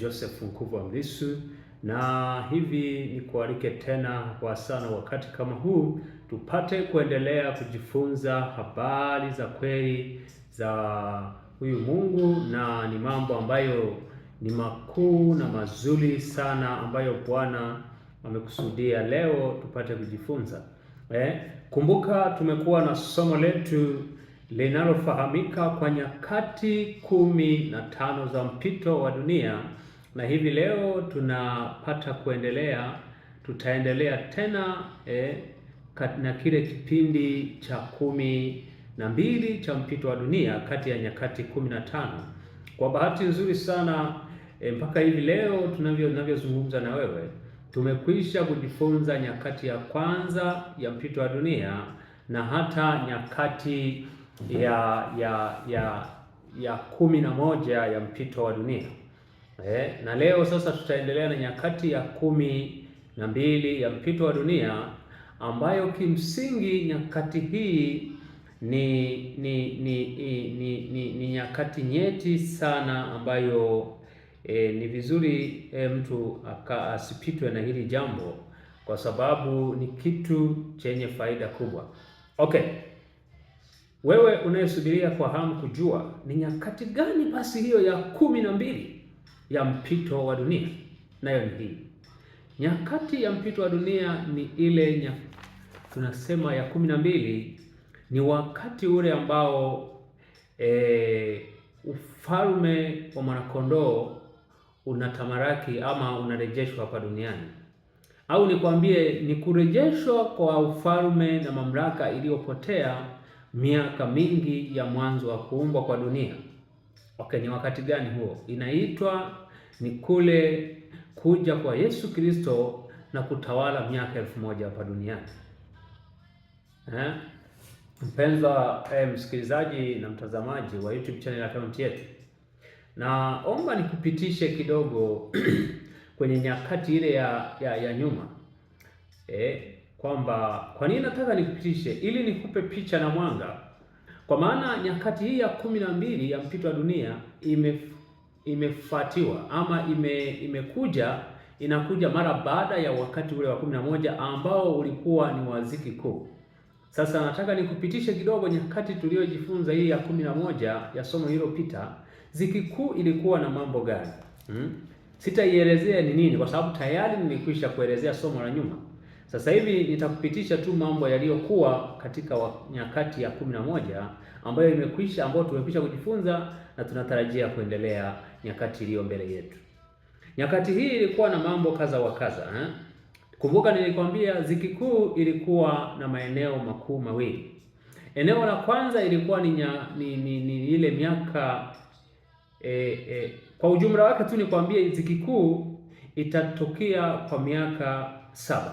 Joseph Nkuva Mlisu, na hivi nikualike tena kwa sana wakati kama huu tupate kuendelea kujifunza habari za kweli za huyu Mungu, na ni mambo ambayo ni makuu na mazuri sana ambayo Bwana amekusudia leo tupate kujifunza. Kumbuka tumekuwa na somo letu linalofahamika kwa nyakati 15 za mpito wa dunia, na hivi leo tunapata kuendelea, tutaendelea tena na kile kipindi cha 12 cha mpito wa dunia kati ya nyakati 15. Kwa bahati nzuri sana mpaka hivi leo tunavyozungumza na wewe tumekwisha kujifunza nyakati ya kwanza ya mpito wa dunia na hata nyakati ya 11 ya mpito wa dunia. Na leo sasa tutaendelea na nyakati ya 12 ya mpito wa dunia ambayo kimsingi nyakati hii ni nyakati nyeti sana ambayo ni vizuri mtu asipitwe na hili jambo kwa sababu ni kitu chenye faida kubwa. Okay. Wewe unayesubiria kwa hamu kujua ni nyakati gani basi hiyo ya 12 ya mpito wa dunia, nayo ni hii. Nyakati ya mpito wa dunia ni ile tunasema ya 12, ni wakati ule ambao ufalme wa mwanakondoo unatamaraki ama unarejeshwa hapa duniani, au nikwambie ni kurejeshwa kwa ufalme na mamlaka iliyopotea miaka mingi ya mwanzo wa kuumbwa kwa dunia. Okay, ni wakati gani huo? Inaitwa ni kule kuja kwa Yesu Kristo na kutawala miaka 1000 hapa duniani. Mpenza msikilizaji na mtazamaji wa YouTube channel account yetu, naomba nikupitishe kidogo kwenye nyakati ile ya nyuma kwamba kwa nini nataka nikupitishe ili nikupe picha na mwanga, kwa maana nyakati hii ya 12 ya mpito wa dunia imefuatiwa ama imekuja inakuja mara baada ya wakati ule wa 11 ambao ulikuwa ni wa ziki kuu. Sasa nataka nikupitishe kidogo nyakati tuliyojifunza hii ya 11 ya somo lililopita. Ziki kuu ilikuwa na mambo gani? Sitaielezea ni nini kwa sababu tayari nilikwisha kuelezea somo la nyuma. Sasa hivi nitakupitisha tu mambo yaliyokuwa katika nyakati ya 11 ambayo imekwisha, ambayo tumekwisha kujifunza na tunatarajia kuendelea nyakati iliyo mbele yetu. Nyakati hii ilikuwa na mambo kadha wa kadha, eh? Kumbuka nilikwambia ziki kuu ilikuwa na maeneo makuu mawili. Eneo la kwanza ilikuwa ni ile miaka kwa ujumla wake tu nikwambie ziki kuu itatokea kwa miaka 7.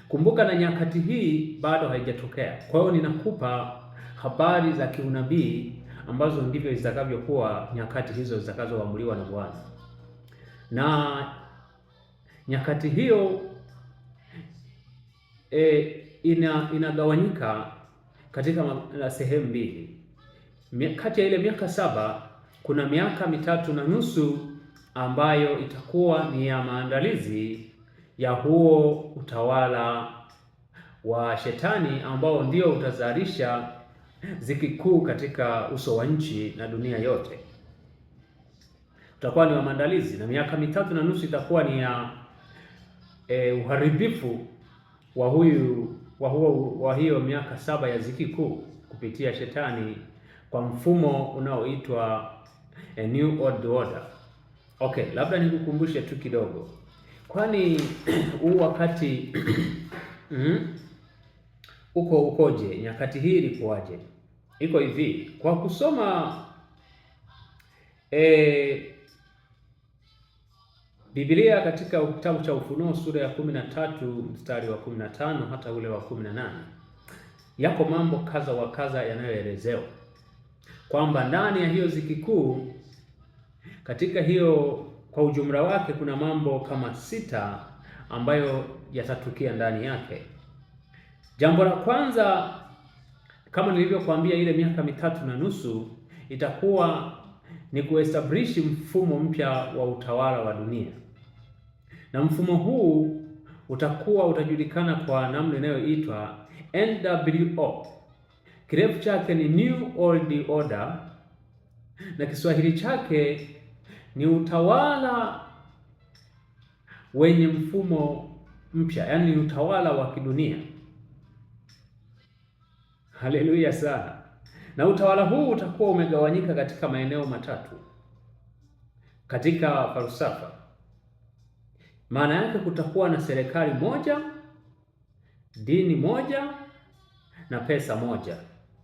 Kumbuka na nyakati hii bado haijatokea. Kwa hiyo ninakupa habari za kiunabii ambazo ndivyo zitakavyokuwa nyakati hizo zitakazoamuliwa na Bwana. Na nyakati hiyo inagawanyika katika sehemu mbili. Kati ya ile miaka 7 kuna miaka 3.5 ambayo itakuwa ni ya maandalizi ya huo utawala wa shetani ambao ndio utazalisha ziki kuu katika uso wa nchi na dunia yote. Utakuwa ni wa maandalizi, na miaka 3.5 itakuwa ni ya uharibifu wa huyu wa hiyo miaka 7 ya ziki kuu kupitia shetani kwa mfumo unaoitwa a New World Order. Okay, labda nikukumbushe tu kidogo. Kwani huu wakati uko ukoje? Nyakati hii ilikuwaje? Iko hivi, kwa kusoma Biblia katika kitabu cha Ufunuo sura ya 13 mstari wa 15 hata ule wa 18, yako mambo kadha wa kadha yanayoelezewa kwamba ndani ya hiyo ziki kuu, katika hiyo kwa ujumla wake kuna mambo kama 6 ambayo yatatukia ndani yake. Jambo la kwanza, kama nilivyokuambia, ile miaka 3.5 itakuwa ni kuestablish mfumo mpya wa utawala wa dunia, na mfumo huu utakuwa utajulikana kwa namna inayoitwa NWO. Kirefu chake ni New World Order na Kiswahili chake ni utawala wenye mfumo mpya, yaani ni utawala wa kidunia. Haleluya sana. Na utawala huu utakuwa umegawanyika katika maeneo matatu katika falsafa. Maana yake kutakuwa na serikali moja, dini moja na pesa moja.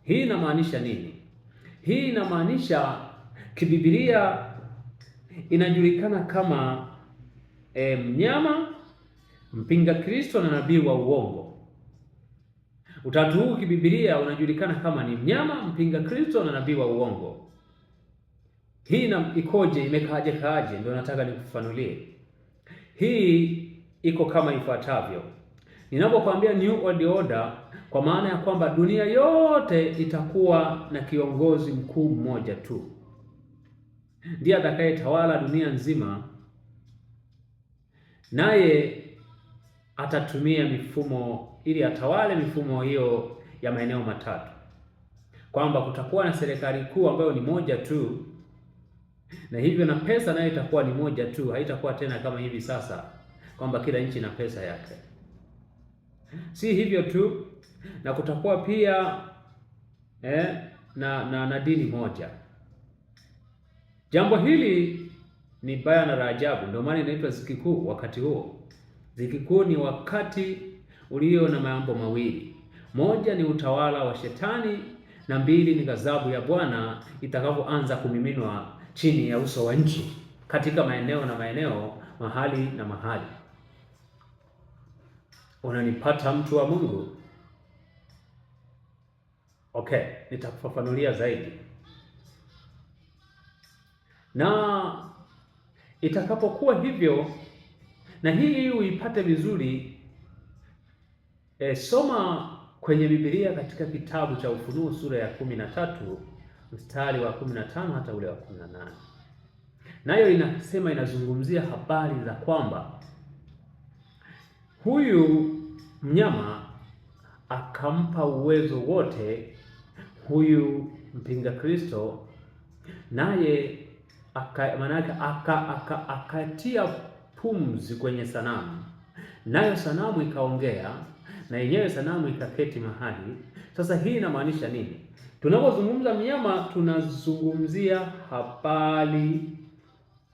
Hii inamaanisha nini? Hii inamaanisha kibibilia inajulikana kama mnyama, mpinga Kristo na nabii wa uongo. Utatu huu kibibilia unajulikana kama ni mnyama, mpinga Kristo na nabii wa uongo. Hii na ikoje, imekaaje kaaje? Ndio nataka nikufafanulie. Hii iko kama ifuatavyo. Ninapokuambia New World Order, kwa maana ya kwamba dunia yote itakuwa na kiongozi mkuu mmoja tu, ndiye atakayetawala dunia nzima, naye atatumia mifumo ili atawale mifumo hiyo ya maeneo matatu, kwamba kutakuwa na serikali kuu ambayo ni moja tu, na hivyo na pesa nayo itakuwa ni moja tu, haitakuwa tena kama hivi sasa kwamba kila nchi na pesa yake. Si hivyo tu, na kutakuwa pia na dini moja. Jambo hili ni baya na la ajabu, ndio maana inaitwa ziki kuu. Wakati huo ziki kuu ni wakati ulio na mambo mawili: moja ni utawala wa Shetani, na mbili ni ghadhabu ya Bwana itakavyoanza kumiminwa chini ya uso wa nchi katika maeneo na maeneo, mahali na mahali. Unanipata mtu wa Mungu? Okay, nitakufafanulia zaidi. Na itakapokuwa hivyo, na hii uipate vizuri, soma kwenye Biblia katika kitabu cha Ufunuo sura ya 13 mstari wa 15 hata ule wa 18. Nayo inasema, inazungumzia habari za kwamba huyu mnyama akampa uwezo wote huyu mpinga Kristo, naye maana yake akatia pumzi kwenye sanamu, nayo sanamu ikaongea na yenyewe sanamu ikaketi mahali. Sasa hii inamaanisha nini? Tunapozungumza mnyama, tunazungumzia habari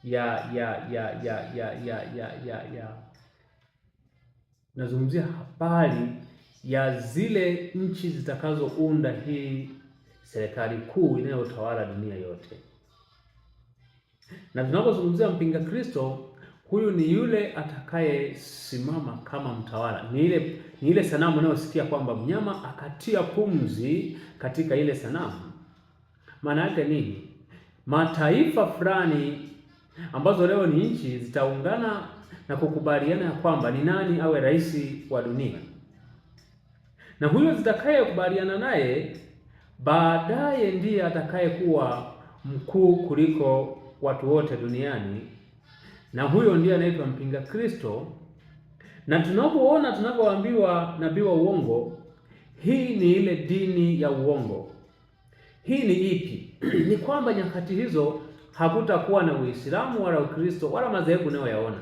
ya ya ya ya ya ya ya ya ya nazungumzia habari ya zile nchi zitakazounda hii serikali kuu inayotawala dunia yote. Na tunapozungumzia mpinga Kristo, huyu ni yule atakayesimama kama mtawala. Ni ile sanamu unayosikia kwamba mnyama akatia pumzi katika ile sanamu. Maana yake nini? Mataifa fulani ambazo leo ni nchi zitaungana na kukubaliana ya kwamba ni nani awe rais wa dunia, na huyo zitakayekubaliana naye baadaye ndiye atakayekuwa mkuu kuliko watu wote duniani, na huyo ndiye anaitwa mpinga Kristo. Na tunapoona tunapoambiwa nabii wa uongo, hii ni ile dini ya uongo. Hii ni ipi? Ni kwamba nyakati hizo hakutakuwa na Uislamu wala Ukristo wala madhehebu unayoyaona.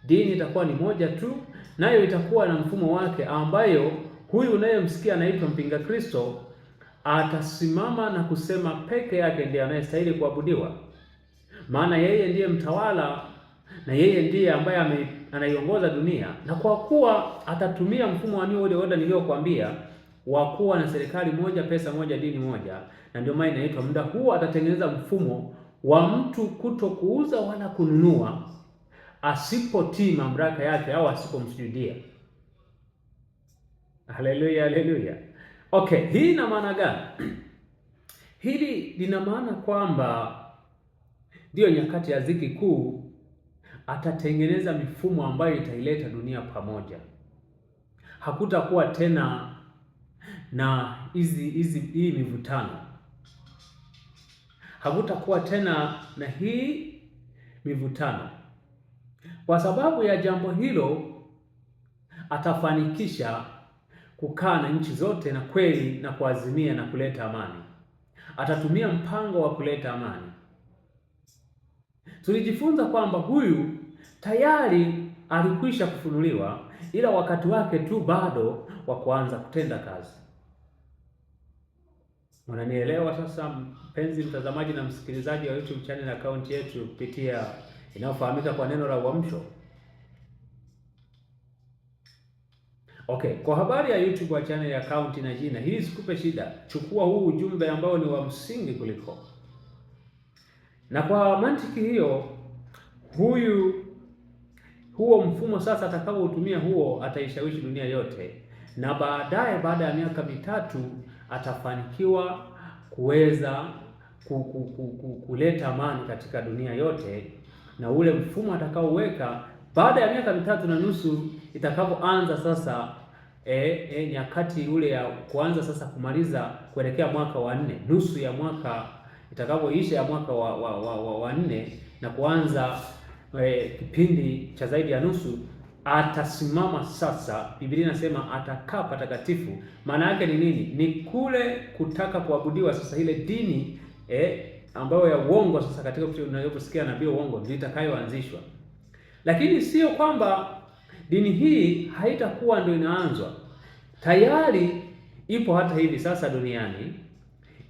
Dini itakuwa ni moja tu, nayo itakuwa na mfumo wake, ambayo huyu unayemsikia anaitwa mpinga Kristo atasimama na kusema peke yake ndiye anayestahili kuabudiwa, maana yeye ndiye mtawala na yeye ndiye ambaye anaiongoza dunia. Na kwa kuwa atatumia mfumo wa New World Order niliyokuambia wa kuwa na serikali moja, pesa moja, dini moja, na ndio maana inaitwa muda huo atatengeneza mfumo wa mtu kuto kuuza wala kununua asipotii mamlaka yake au asipomsujudia. Haleluya, haleluya. Okay, hii ina maana gani? Hili lina maana kwamba ndiyo nyakati ya dhiki kuu atatengeneza mifumo ambayo itaileta dunia pamoja. Hakutakuwa tena na hizi hizi hii mivutano. Hakutakuwa tena na hii mivutano. Kwa sababu ya jambo hilo, atafanikisha kukaa na nchi zote na kweli na kuazimia na kuleta amani. Atatumia mpango wa kuleta amani. Tulijifunza kwamba huyu tayari alikwisha kufunuliwa, ila wakati wake tu bado wa kuanza kutenda kazi. Unanielewa sasa, mpenzi mtazamaji na msikilizaji wa YouTube channel account yetu kupitia inayofahamika kwa neno la Uamsho. Okay, kwa habari ya YouTube wa channel account na jina hili, sikupe shida. Chukua huu ujumbe ambao ni wa msingi kuliko. Na kwa mantiki hiyo, huo mfumo sasa atakaoutumia huo, ataishawishi dunia yote, na baadaye, baada ya miaka 3 atafanikiwa kuweza kuleta amani katika dunia yote, na ule mfumo atakaouweka baada ya miaka 3.5 itakapoanza sasa nyakati ule ya kuanza sasa kumaliza kuelekea mwaka wa 4, nusu ya mwaka itakapoisha ya mwaka wa 4 na kuanza kipindi cha zaidi ya nusu, atasimama sasa. Biblia inasema atakaa patakatifu. Maana yake ni nini? Ni kule kutaka kuabudiwa sasa, ile dini ambayo ya uongo sasa, katika unayokusikia nabii uongo ndio itakayoanzishwa. Lakini sio kwamba dini hii haitakuwa ndio inaanzwa, tayari ipo hata hivi sasa duniani.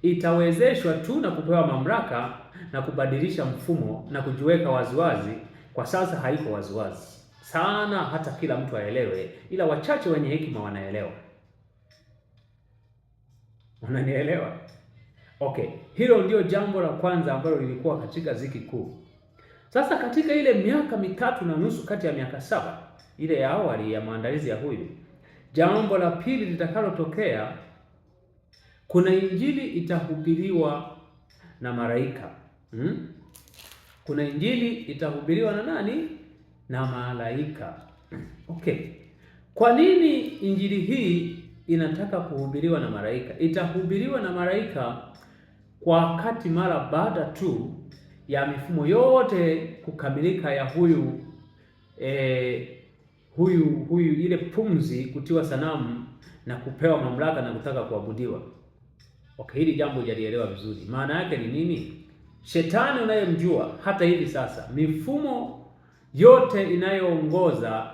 Itawezeshwa tu na kupewa mamlaka na kubadilisha mfumo na kujiweka waziwazi. Kwa sasa haiko waziwazi sana hata kila mtu aelewe, ila wachache wenye hekima wanaelewa. Unanielewa? Okay, hilo ndio jambo la kwanza ambalo lilikuwa katika ziki kuu. Sasa katika ile miaka 3.5 kati ya miaka 7 ile ya awali ya maandalizi ya huyu, jambo la pili litakalotokea, kuna injili itahubiriwa na malaika. Kuna injili itahubiriwa na nani? Na malaika. Okay. Kwa nini injili hii inataka kuhubiriwa na malaika? Itahubiriwa na malaika kwa wakati mara baada tu ya mifumo yote kukamilika ya huyu huyu ile pumzi kutiwa sanamu na kupewa mamlaka na kutaka kuabudiwa. Okay, hili jambo hujalielewa vizuri. Maana yake ni nini? Shetani unayemjua hata hivi sasa, mifumo yote inayoongoza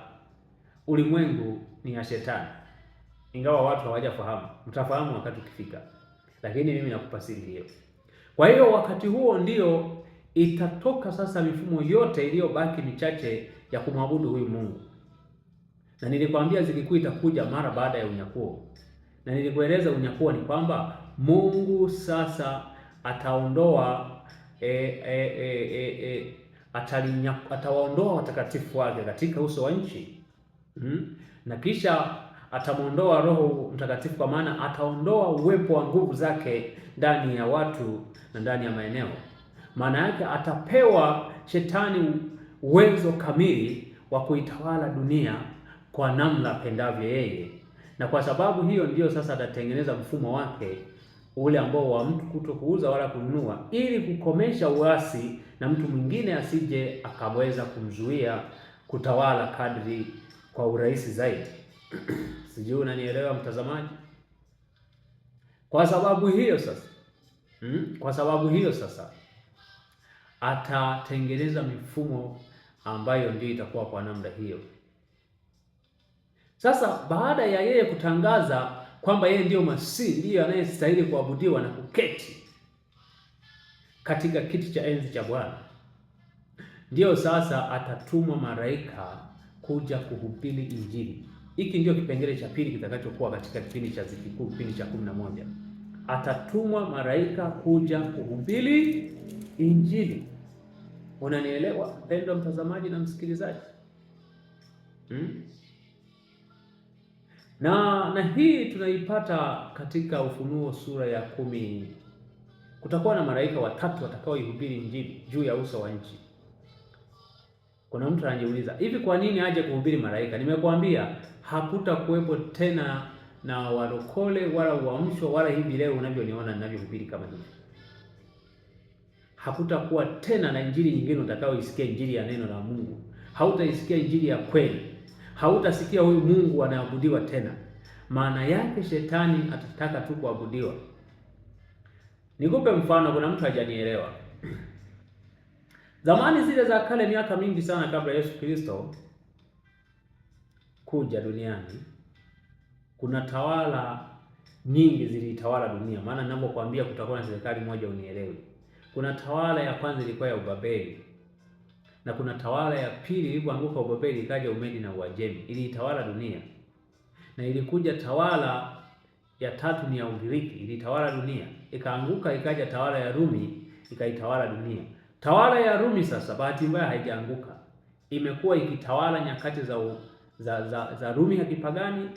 ulimwengu ni ya shetani, ingawa watu hawajafahamu. Mtafahamu wakati ukifika, lakini mimi nakupa siri hiyo. Kwa hiyo wakati huo ndio itatoka sasa mifumo yote iliyobaki michache ya kumwabudu huyu Mungu, na nilikwambia ziki kuu itakuja mara baada ya unyakuo, na nilikueleza unyakuo ni kwamba Mungu sasa ataondoa atawaondoa watakatifu wake katika uso wa nchi, na kisha atamwondoa Roho Mtakatifu, kwa maana ataondoa uwepo wa nguvu zake ndani ya watu na ndani ya maeneo. Maana yake atapewa shetani uwezo kamili wa kuitawala dunia kwa namna apendavyo yeye, na kwa sababu hiyo ndiyo sasa atatengeneza mfumo wake ule ambao wa mtu kuto kuuza wala kununua, ili kukomesha uasi na mtu mwingine asije akaweza kumzuia kutawala kadri kwa urahisi zaidi. Sijui unanielewa mtazamaji? Kwa sababu hiyo sasa, kwa sababu hiyo sasa atatengeneza mifumo ambayo ndio itakuwa kwa namna hiyo. Sasa baada ya yeye kutangaza kwamba yeye ndiyo Masihi, ndiyo anayestahili kuabudiwa na kuketi katika kiti cha enzi cha Bwana, ndiyo sasa atatumwa malaika kuja kuhubiri Injili. Hiki ndio kipengele cha pili kitakachokuwa katika kipindi cha ziki kuu, kipindi cha 11. Atatumwa malaika kuja kuhubiri Injili. Unanielewa mpendwa mtazamaji na msikilizaji? Na hii tunaipata katika Ufunuo sura ya 10. Kutakuwa na malaika watatu watakaoihubiri Injili juu ya uso wa nchi. Kuna mtu anajiuliza, hivi kwa nini aje kuhubiri malaika? Nimekuambia hakutakuwepo tena na warokole wala uamsho wala hivi leo unavyoniona ninavyohubiri kama hivi. Hakutakuwa tena na injili nyingine utakayoisikia, injili ya neno la Mungu. Hautaisikia injili ya kweli, hautasikia huyu Mungu anaabudiwa tena. Maana yake shetani atataka tu kuabudiwa. Nikupe mfano, kuna mtu hajanielewa. Zamani zile za kale, miaka mingi sana kabla Yesu Kristo kuja duniani, kuna tawala nyingi zilitawala dunia. Maana ninapokuambia kutakuwa na serikali moja, unielewi. Kuna tawala ya kwanza ilikuwa ya Ubabeli, na kuna tawala ya pili ilipoanguka Ubabeli ikaja Umedi na Uajemi, iliitawala dunia. Na ilikuja tawala ya tatu ni ya Ugiriki, ilitawala dunia, ikaanguka, ikaja tawala ya Rumi ikaitawala dunia. Tawala ya Rumi sasa, bahati mbaya haijaanguka, imekuwa ikitawala nyakati za Rumi ya kipagani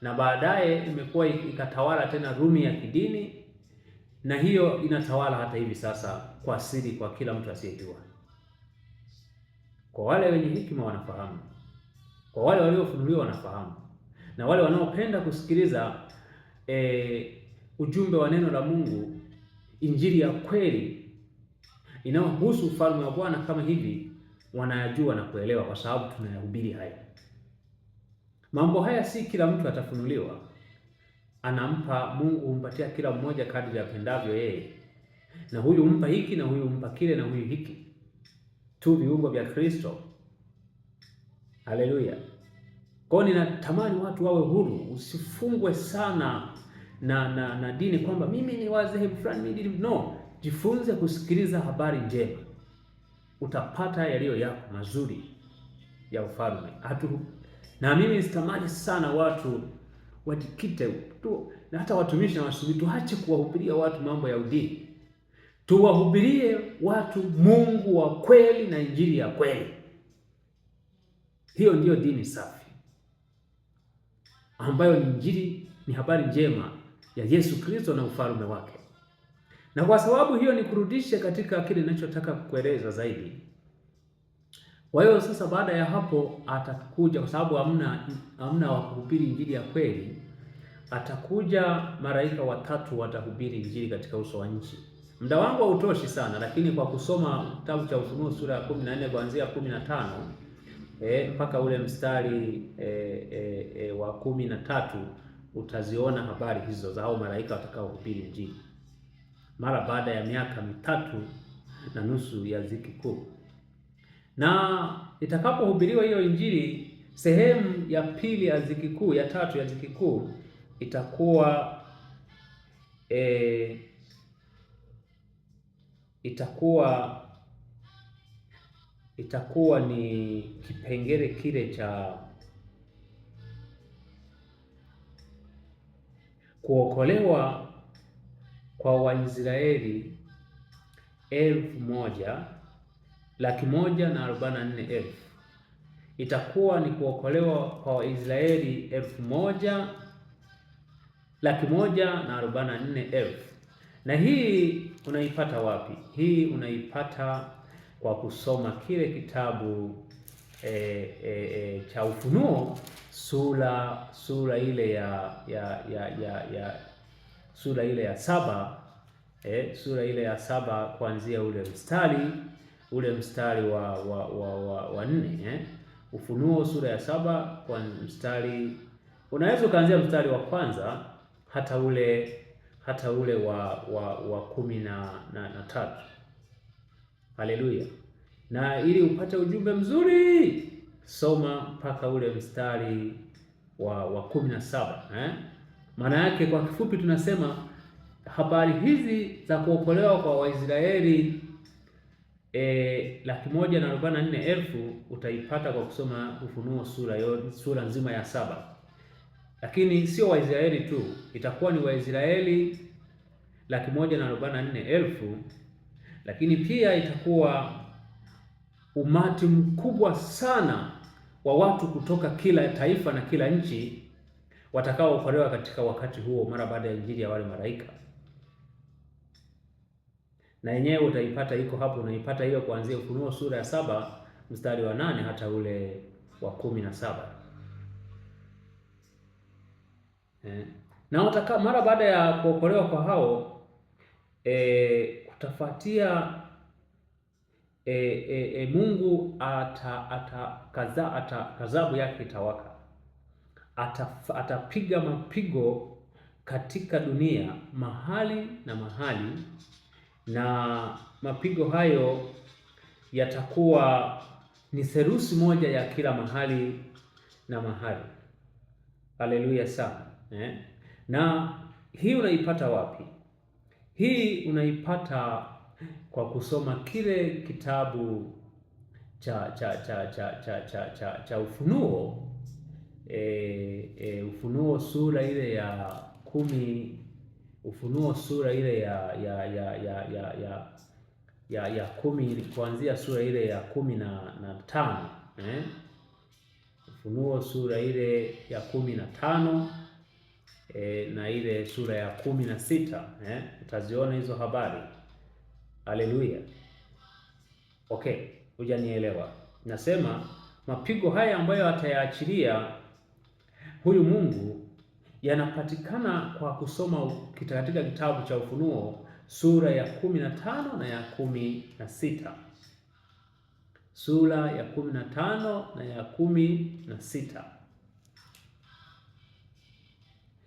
na baadaye imekuwa ikatawala tena Rumi ya kidini, na hiyo inatawala hata hivi sasa kwa siri, kwa kila mtu asiyejua. Kwa wale wenye hekima wanafahamu, kwa wale waliofunuliwa wanafahamu, na wale wanaopenda kusikiliza ujumbe wa neno la Mungu, injili ya kweli inayohusu ufalme wa Bwana kama hivi, wanayajua na kuelewa, kwa sababu tunayahubiri haya. Mambo haya si kila mtu atafunuliwa. Anampa Mungu, humpatia kila mmoja kadri apendavyo yeye, na huyu humpa hiki na huyu humpa kile na huyu hiki tu, viungo vya Kristo. Haleluya! Kwa hiyo ninatamani watu wawe huru, usifungwe sana na dini kwamba mimi ni wa dhehebu fulani, mimi dini. No, jifunze kusikiliza habari njema, utapata yaliyo yako mazuri ya ufalme. Na mimi sitamani sana watu wajikite tu, na hata watumishi na wasubi, tuache kuwahubiria watu mambo ya udini, tuwahubirie watu Mungu wa kweli na injili ya kweli. Hiyo ndiyo dini safi ambayo ni injili, ni habari njema ya Yesu Kristo na ufalme wake. Na kwa sababu hiyo nikurudishe katika kile ninachotaka kukueleza zaidi. Kwa hiyo sasa, baada ya hapo atakuja, kwa sababu hamna wa kuhubiri injili ya kweli, atakuja malaika watatu watahubiri injili katika uso wa nchi. Muda wangu hautoshi sana, lakini kwa kusoma kitabu cha Ufunuo sura ya 14 kuanzia 15 mpaka ule mstari wa 13 utaziona habari hizo za hao malaika watakaohubiri injili mara baada ya miaka 3.5 ya dhiki kuu. Na itakapohubiriwa hiyo injili, sehemu ya pili ya dhiki kuu, ya tatu ya dhiki kuu itakuwa itakuwa ni kipengele kile cha kuokolewa kwa Waisraeli 1,144,000. Itakuwa ni kuokolewa kwa Waisraeli 1,144,000. Na hii unaipata wapi? Hii unaipata kwa kusoma kile kitabu cha Ufunuo sura ile ya ya ya ya, ya sura ile ya 7 sura ile ya 7 kuanzia ule mstari wa 4 Ufunuo sura ya 7 kwa mstari, unaweza ukaanzia mstari wa kwanza hata ule wa 13. Haleluya! Na ili upate ujumbe mzuri soma mpaka ule mstari wa 17. Maana yake kwa kifupi tunasema habari hizi za kuokolewa kwa Waisraeli 144,000 utaipata kwa kusoma Ufunuo sura nzima ya 7. Lakini sio Waisraeli tu, itakuwa ni Waisraeli 144,000, lakini pia itakuwa umati mkubwa sana wa watu kutoka kila taifa na kila nchi watakaookolewa katika wakati huo mara baada ya injili ya wale malaika. Na yenyewe utaipata iko hapo, unaipata hiyo kuanzia Ufunuo sura ya 7 mstari wa 8 hata ule wa 17. Na mara baada ya kuokolewa kwa hao kutafuatia Mungu ghadhabu yake itawaka, atapiga mapigo katika dunia mahali na mahali, na mapigo hayo yatakuwa ni theluthi moja ya kila mahali na mahali. Haleluya sana eh? Na hii unaipata wapi? Hii unaipata kwa kusoma kile kitabu cha cha cha cha cha cha cha, cha Ufunuo Ufunuo sura ile ya 10, Ufunuo sura ile ya ya ya ya ya ya ya, ya 10, kuanzia sura ile ya 15 eh? Ufunuo sura ile ya 15 na ile sura ya 16 eh? Utaziona hizo habari. Haleluya. Okay, hujanielewa. Nasema mapigo haya ambayo atayaachilia huyu Mungu yanapatikana kwa kusoma katika kitabu cha Ufunuo sura ya 15 na ya 16. Sura ya 15 na ya 16.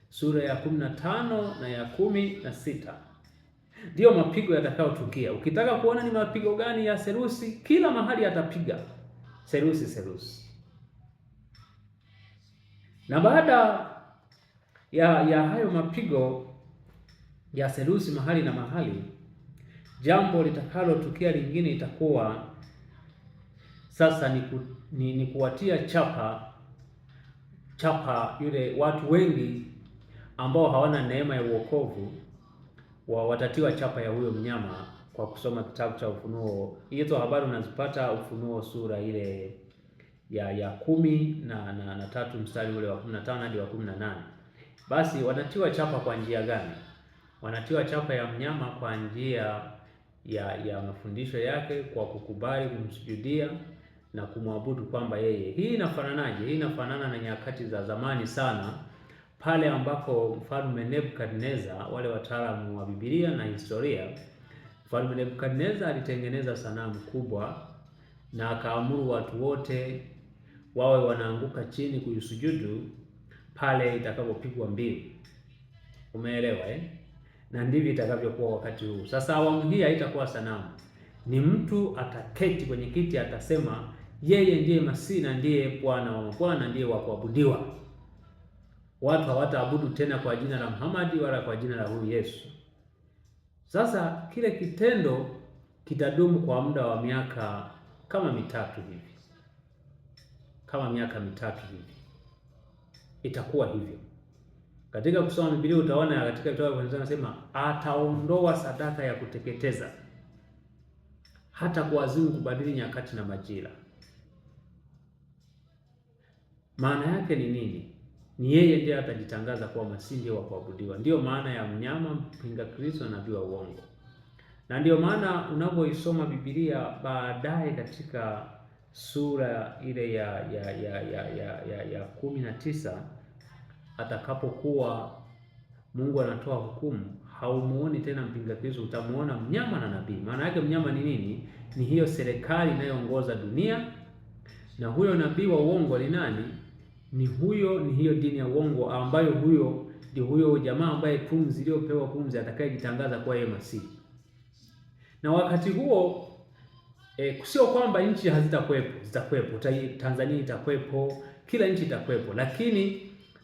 Sura ya 15 na ya 16 ndiyo mapigo yatakayotukia. Ukitaka kuona ni mapigo gani ya serusi, kila mahali atapiga serusi serusi. Na baada ya hayo mapigo ya serusi mahali na mahali, jambo litakalotukia lingine itakuwa sasa ni kuwatia chapa yule watu wengi ambao hawana neema ya uokovu watatiwa chapa ya huyo mnyama kwa kusoma kitabu cha Ufunuo. Hizo habari unazipata Ufunuo sura ile ya 13 mstari ule wa 15 hadi wa 18. Basi wanatiwa chapa kwa njia gani? Wanatiwa chapa ya mnyama kwa njia ya mafundisho yake, kwa kukubali kumsujudia na kumwabudu kwamba yeye. Hii inafananaje? Hii inafanana na nyakati za zamani sana pale ambapo Mfalme Nebukadneza, wale wataalamu wa Biblia na historia, Mfalme Nebukadneza alitengeneza sanamu kubwa na akaamuru watu wote wawe wanaanguka chini kuisujudu pale itakapopigwa mbiu. Umeelewa eh? Na ndivyo itakavyokuwa wakati huu. Sasa awamu hii haitakuwa sanamu, ni mtu ataketi kwenye kiti atasema yeye ndiye Masihi na ndiye Bwana wa mabwana, ndiye wa kuabudiwa. Watu hawataabudu tena kwa jina la Muhammad wala kwa jina la huyu Yesu. Sasa kile kitendo kitadumu kwa muda wa miaka kama mitatu hivi, kama miaka mitatu hivi itakuwa hivyo. Katika kusoma Biblia utaona katika kitabu anasema ataondoa sadaka ya kuteketeza hata kuazimu kubadili nyakati na majira. Maana yake ni nini? Ni yeye ndiye atajitangaza kuwa Masihi wa kuabudiwa. Ndiyo maana ya mnyama mpinga Kristo na nabii wa uongo. Na ndiyo maana unapoisoma Biblia baadaye katika sura ile ya 19 atakapokuwa Mungu anatoa hukumu, haumuoni tena mpinga Kristo, utamuona mnyama na nabii. Maana yake mnyama ni nini? Ni hiyo serikali inayoongoza dunia, na huyo nabii wa uongo ni nani? Ni huyo, ni hiyo dini ya uongo ambayo huyo ndio huyo jamaa ambaye pumzi iliyopewa pumzi atakayejitangaza kuwa yeye Masihi. Na wakati huo sio kwamba nchi hazitakuwepo, zitakuwepo. Tanzania itakuwepo, kila nchi itakuwepo, lakini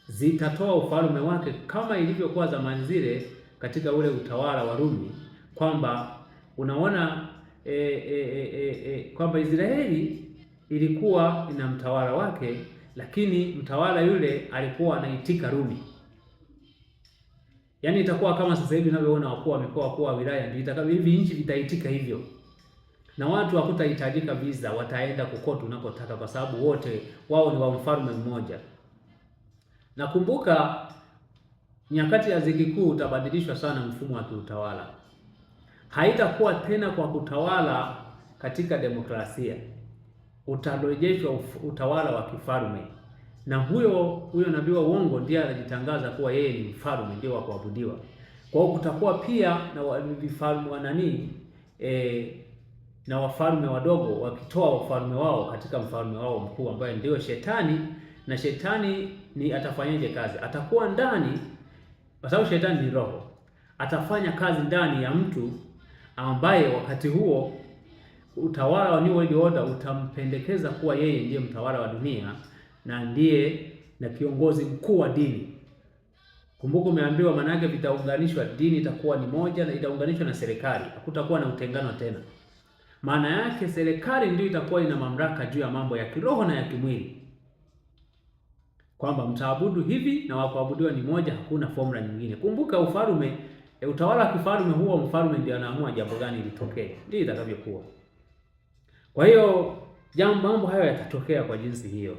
zitatoa ufalme wake kama ilivyokuwa zamani zile katika ule utawala wa Rumi, kwamba unaona kwamba Israeli ilikuwa ina mtawala wake, lakini mtawala yule alikuwa anaitika Rumi. Yaani itakuwa kama sasa hivi unavyoona wakuu wa mikoa, wakuu wa wilaya, ndio itakavyo hivi, nchi vitaitika hivyo, na watu hakutahitajika visa, wataenda kokote unakotaka, kwa sababu wote wao ni wa mfalme mmoja. Nakumbuka nyakati ya dhiki kuu utabadilishwa sana mfumo wa kiutawala. Haitakuwa tena kwa kutawala katika demokrasia, utarejeshwa utawala wa kifalme, na huyo nabii wa uongo ndiye anajitangaza kuwa yeye ni mfalme, ndiye wa kuabudiwa. Kwa hiyo kutakuwa pia na vifalme wa nani, na wafalme wadogo wakitoa wafalme wao katika mfalme wao mkuu ambaye ndio Shetani. Na Shetani ni atafanyaje kazi? Atakuwa ndani, kwa sababu Shetani ni roho, atafanya kazi ndani ya mtu ambaye wakati huo utawala wa New World Order utampendekeza kuwa yeye ndiye mtawala wa dunia na ndiye na kiongozi mkuu wa dini. Kumbuka umeambiwa, maana yake vitaunganishwa, dini itakuwa ni moja na itaunganishwa na serikali, hakutakuwa na utengano tena. Maana yake serikali ndio itakuwa ina mamlaka juu ya mambo ya kiroho na ya kimwili, kwamba mtaabudu hivi na wakuabudiwa ni moja, hakuna formula nyingine. Kumbuka ufalme, utawala wa kifalme huo, mfalme ndio anaamua jambo gani litokee, ndio itakavyokuwa. Kwa hiyo jambo, mambo hayo yatatokea kwa jinsi hiyo,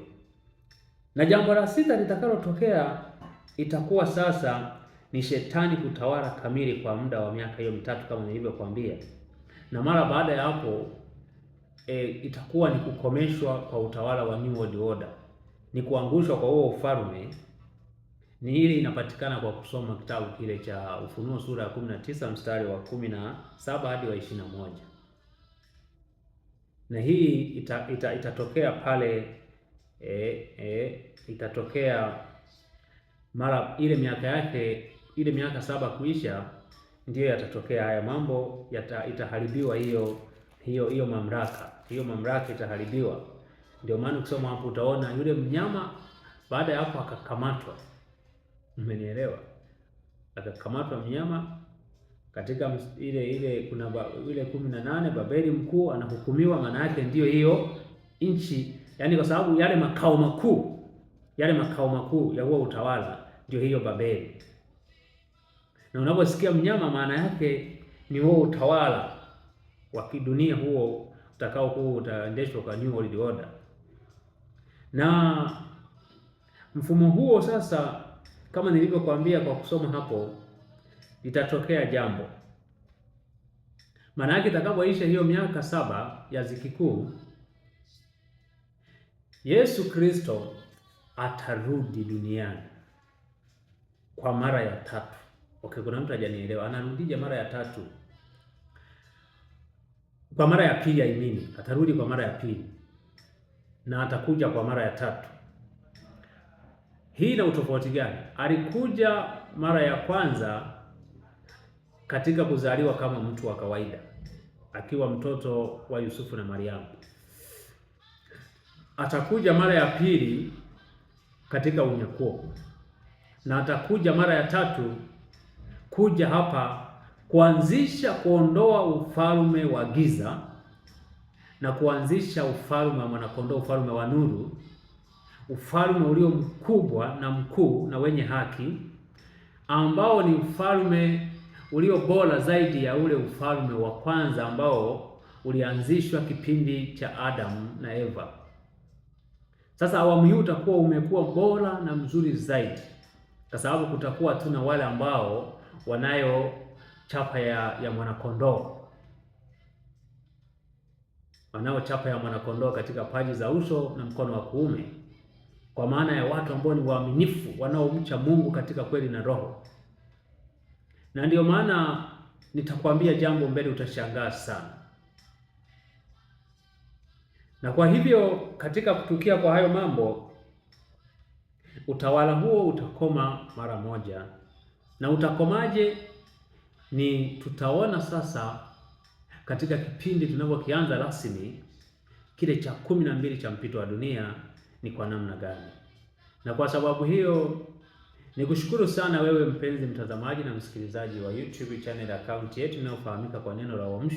na jambo la sita litakalotokea itakuwa sasa ni shetani kutawala kamili kwa muda wa miaka hiyo mitatu kama nilivyokuambia, na mara baada ya hapo itakuwa ni kukomeshwa kwa utawala wa New World Order, ni kuangushwa kwa huo ufalme. Ni ile inapatikana kwa kusoma kitabu kile cha Ufunuo sura ya 19 mstari wa 17 hadi wa 21, na hii itatokea pale itatokea mara ile miaka yake ile miaka 7 kuisha, ndiyo yatatokea haya mambo itaharibiwa hiyo hiyo hiyo mamlaka, hiyo mamlaka itaharibiwa. Ndio maana ukisoma hapo utaona yule mnyama baada ya hapo akakamatwa. Umenielewa? Akakamatwa mnyama katika ile ile kuna ile 18 Babeli mkuu anahukumiwa. Maana yake ndiyo hiyo nchi, yani kwa sababu yale makao makuu, yale makao makuu ya huo utawala ndio hiyo Babeli. Na unaposikia mnyama, maana yake ni huo utawala wa kidunia huo utakao kuwa utaendeshwa kwa New World Order. Na mfumo huo sasa, kama nilivyokuambia kwa kusoma hapo, litatokea jambo. Maana yake itakapoisha hiyo miaka 7 ya ziki kuu, Yesu Kristo atarudi duniani kwa mara ya tatu. Okay, kuna mtu hajanielewa. Anarudije mara ya tatu? Kwa mara ya pili, I mean, atarudi kwa mara ya pili na atakuja kwa mara ya tatu. Hii ina utofauti gani? Alikuja mara ya kwanza katika kuzaliwa kama mtu wa kawaida akiwa mtoto wa Yusufu na Mariamu. Atakuja mara ya pili katika unyakuo, na atakuja mara ya tatu kuja hapa kuanzisha, kuondoa ufalme wa giza na kuanzisha ufalme wa mwanakondoo, ufalme wa nuru, ufalme ulio mkubwa na mkuu na wenye haki, ambao ni ufalme ulio bora zaidi ya ule ufalme wa kwanza ambao ulianzishwa kipindi cha Adamu na Eva. Sasa awamu hii utakuwa umekuwa bora na mzuri zaidi, kwa sababu kutakuwa tu na wale ambao wanayo chapa ya mwanakondoo, wanao chapa ya mwanakondoo katika paji za uso na mkono wa kuume, kwa maana ya watu ambao ni waaminifu wanaomcha Mungu katika kweli na roho. Na ndiyo maana nitakwambia jambo mbele, utashangaa sana. Na kwa hivyo katika kutukia kwa hayo mambo, utawala huo utakoma mara moja. Na utakomaje? Ni tutaona sasa katika kipindi tunavyokianza rasmi kile cha 12 cha mpito wa dunia ni kwa namna gani. Na kwa sababu hiyo nikushukuru sana wewe mpenzi mtazamaji na msikilizaji wa YouTube channel account yetu inayofahamika kwa neno la Uamsho.